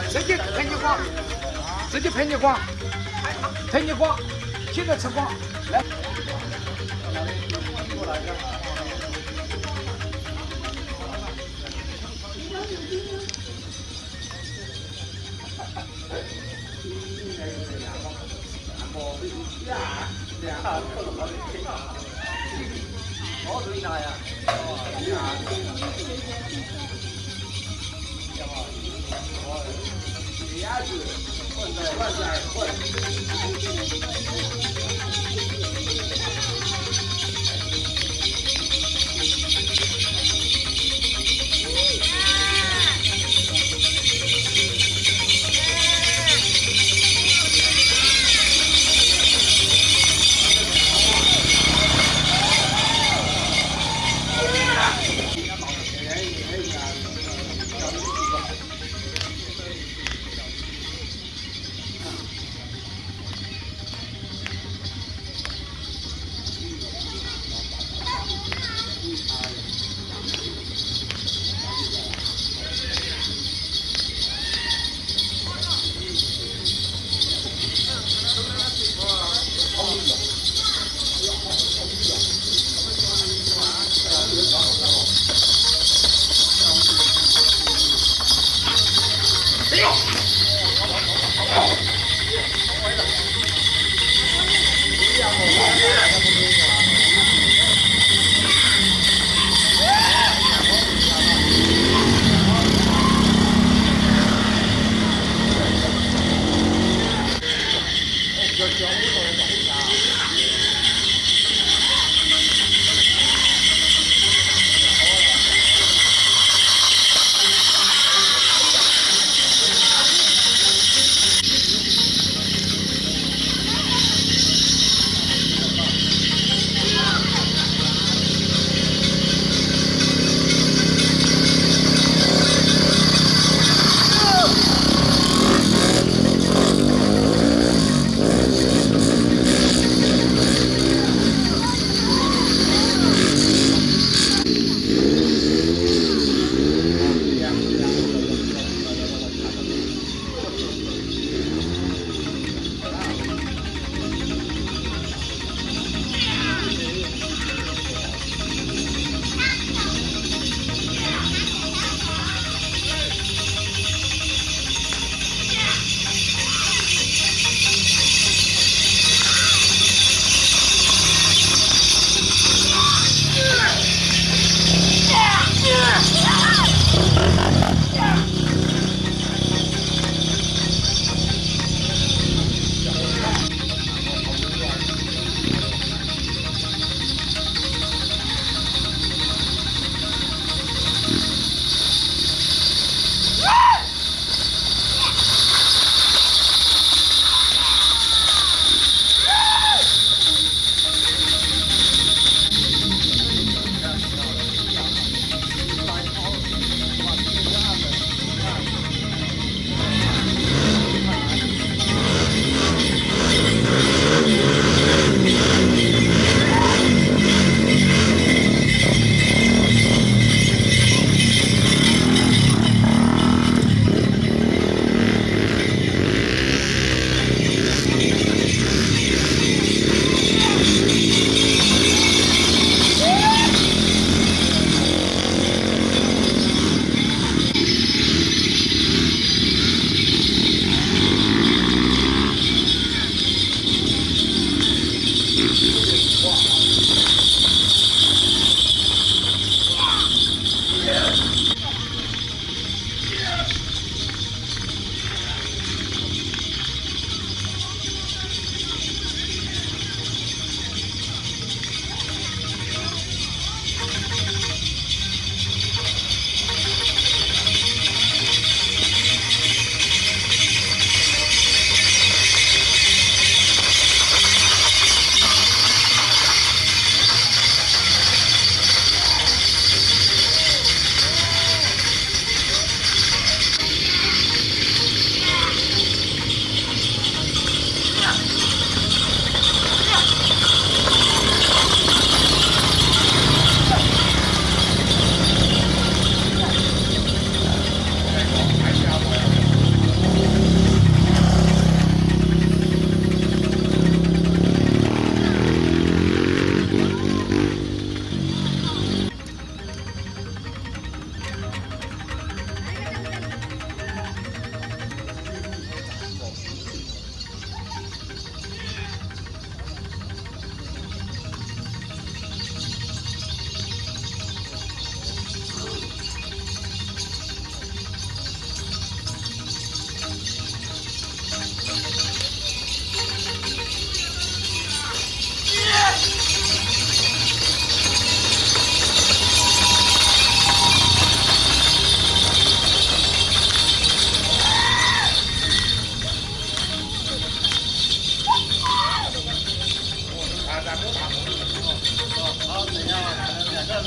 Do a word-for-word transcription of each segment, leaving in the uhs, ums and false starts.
直接拍你光，直接拍你光，拍你光，现在吃光，来。啊，咱们打头，啊，等一下，可能两个人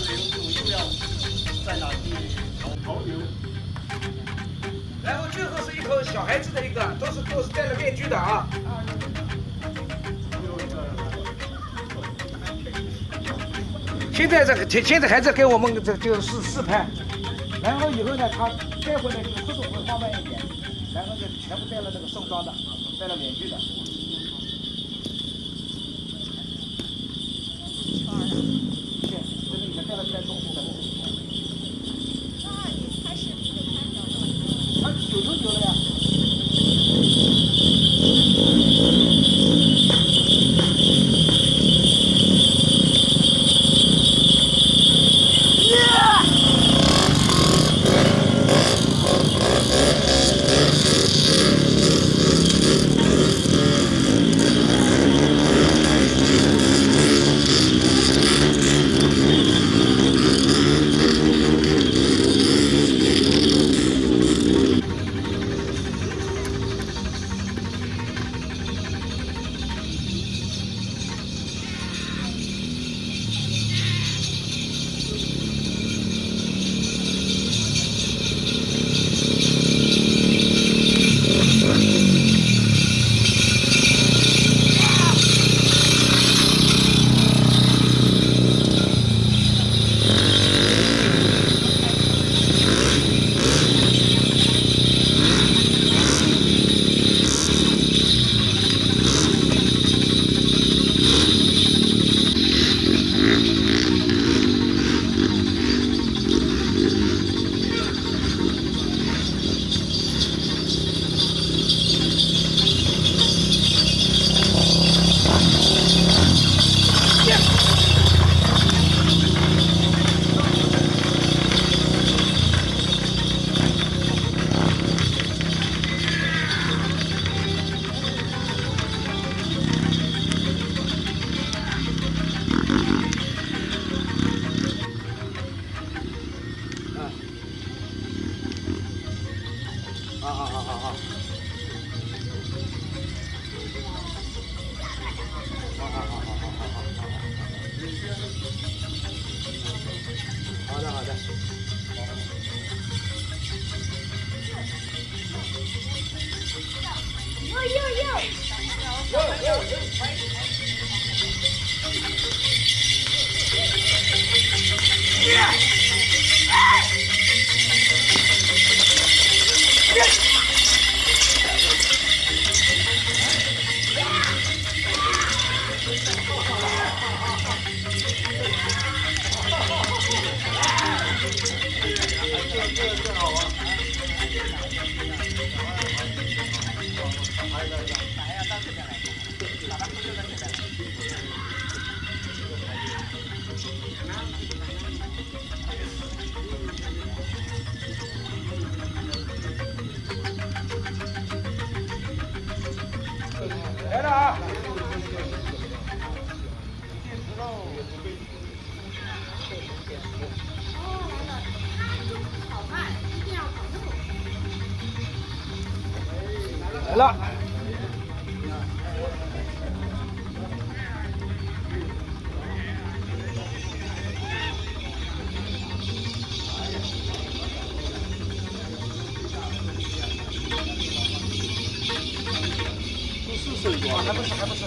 又要在哪地投，投流。然后最后是一头小孩子的一个，都是，都是戴了面具的啊。现在这个，现在还在给我们这，这个试，试拍，然后以后呢，他带回来就速度会放慢一点，然后就全部戴了这个盛装的，戴了面具的。啊，好，好，好，好，好。好，好，好，好，好，好，好。好的，好的。来了啊！来了。不是盛装，还不是，还不是，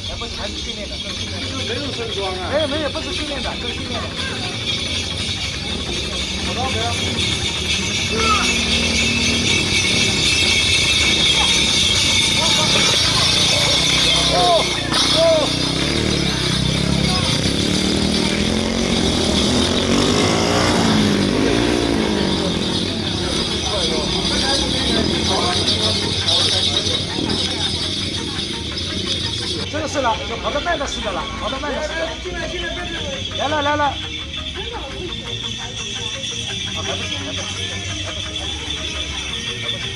还不是，还是训练的，这是训练的。没有盛装啊。没有，没有，不是训练的，这是训练的。这个是了，就跑得慢的是的了，跑得慢的是的。来了，来了。啊，来不及，来不及，来不及，来不及。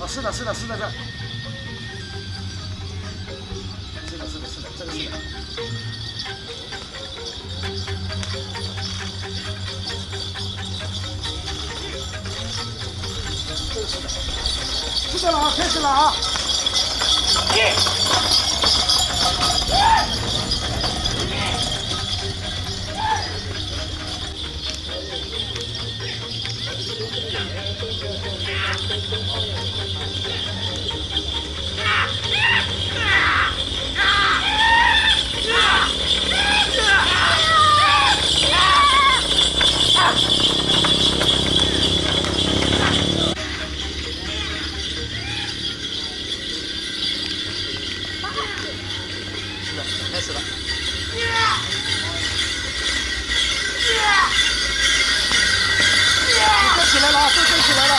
哦，是的，是的，是的，是的，是的，是的，这个是的。是的了啊，开始了啊！是的，开始了。都飞起来了啊，都飞起来了。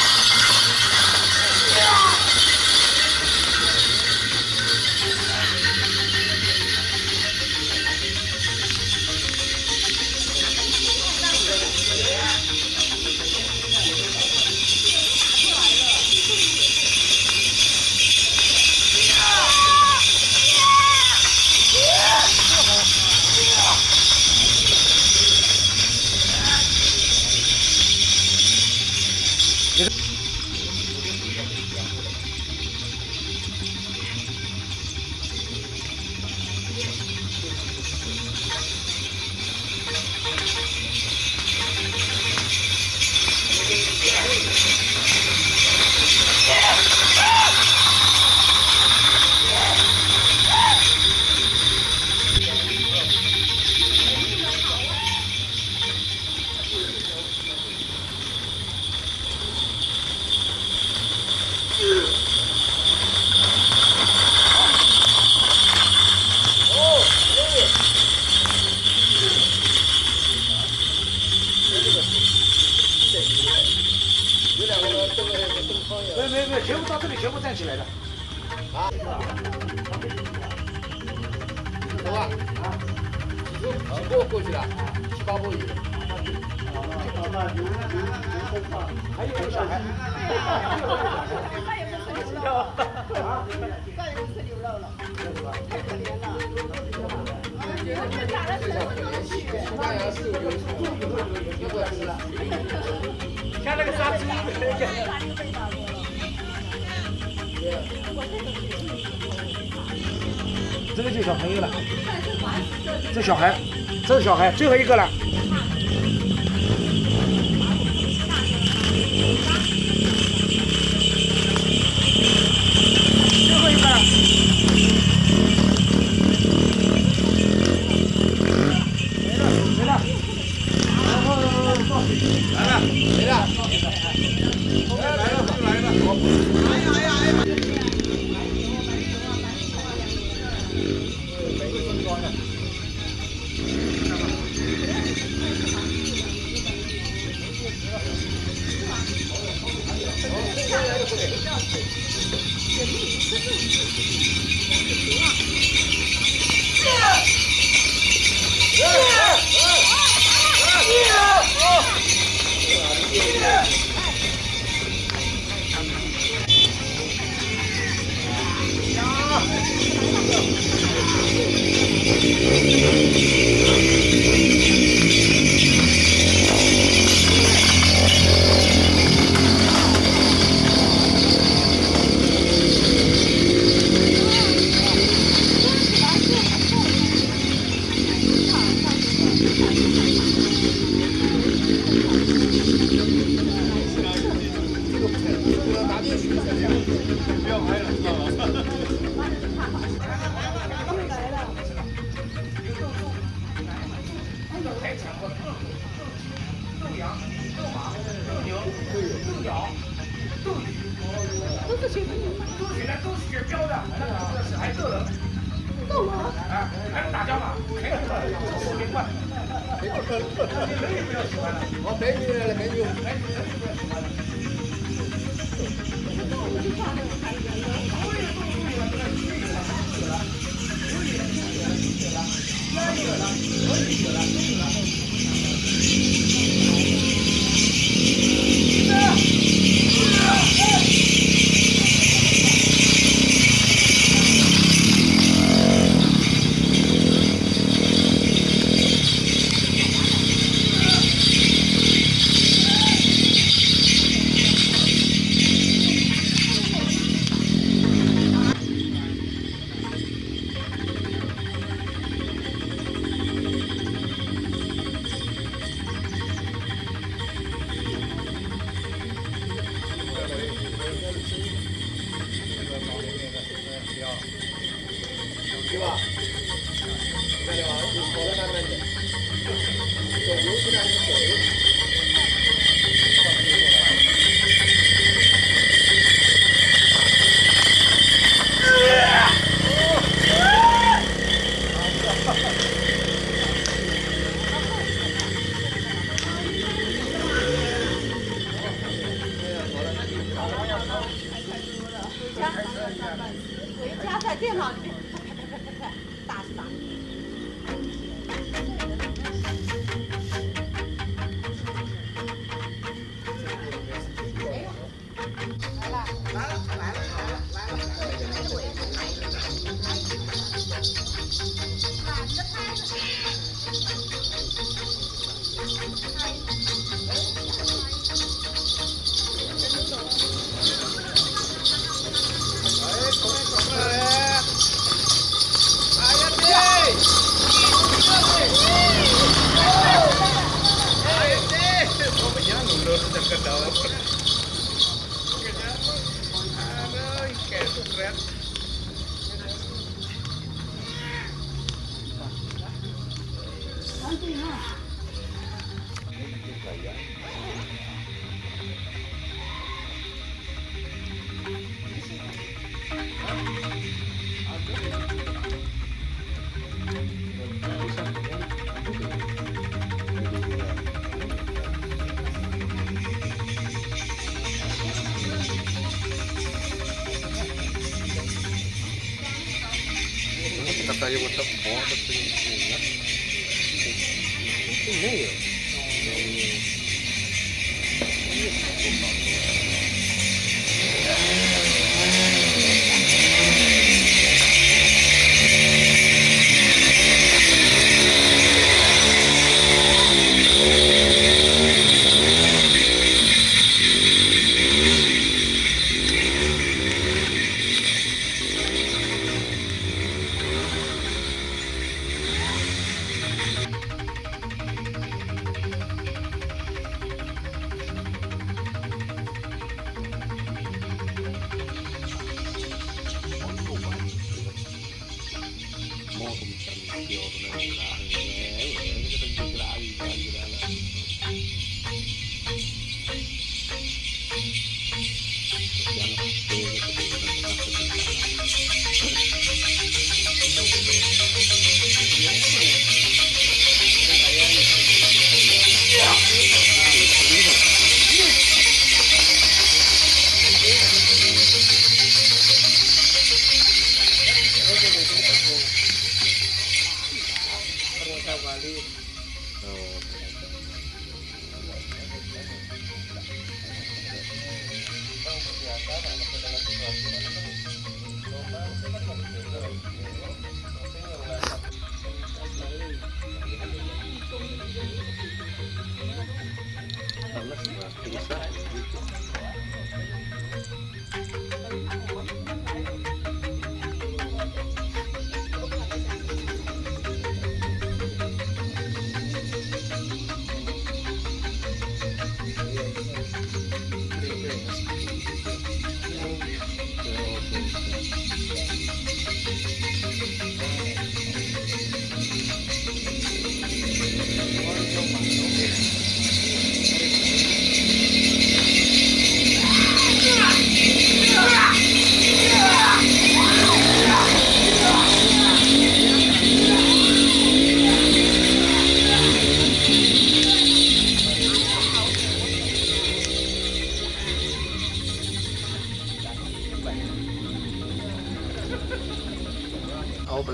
没有没有没有，全部到这里全部站起来的。啊？走吧，啊，几步几步过去了，七八步有。还有一个小孩。再也不吃牛肉了。啊？再也不吃牛肉了。 太可怜了。啊，你们打了什么东西？像那个杀猪。这个就小朋友了，这小孩，这是小孩，最后一个了。最后一个了。没了，没了。来了，没了。来了，来了，来了。哎呀，哎呀，哎呀。都是学标的，还有个人，够了。啊，还能打架吗？没有，这是明白。你人也不要喜欢了。我没有了，没有。哎，你人也不要喜欢了。回家，回家在电脑里面啪啪啪啪啪啪打字打字。哎呦，来了，来了，来了，来了，来了。Kata yang mantap, mau ada pengen ingat. Ini ya.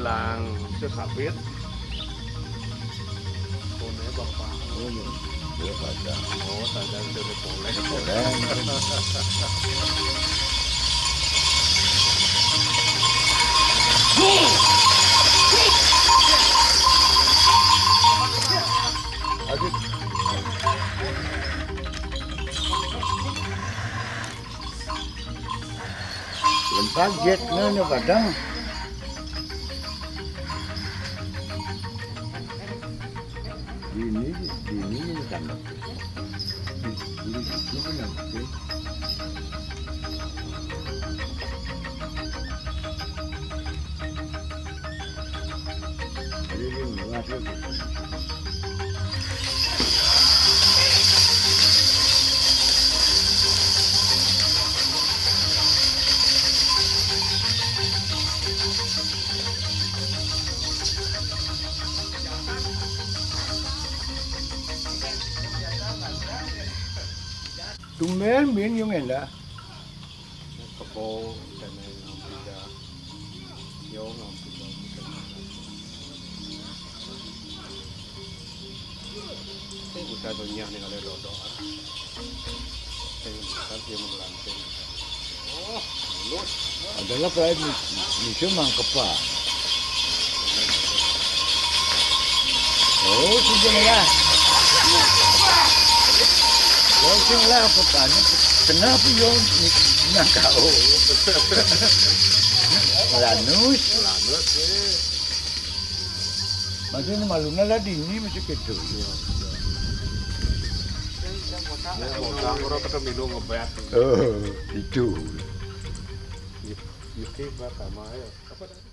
Bang, itu sabit. Boleh, Bapak. Boleh. Boleh, Pak. Oh, saya sudah boleh. Boleh. Aduh. Lengkap jet ni, ni kadang. Ini, ini kan. Ini, ini kan. Ini, ini, ini. Tumben bin yung enda. Kebo, tene, ngampida. Yo, ngampida. Saya buta dunia ni kalau dodok. Saya buta dia menggelanting. Oh, mulut. Adalah kalau ni, ni cuma kepa. Oh, sejeng lah. Oh, sejeng lah, apa tanya? Kenapa yo ni nak kau? Lanus. Lanus, eh. Maksudnya malu lah dini macam itu. Iya, iya. Ya, orang, orang kata minum ngebet. Oh, itu. Yuki, Yuki, Bakama, ya. Apa dah?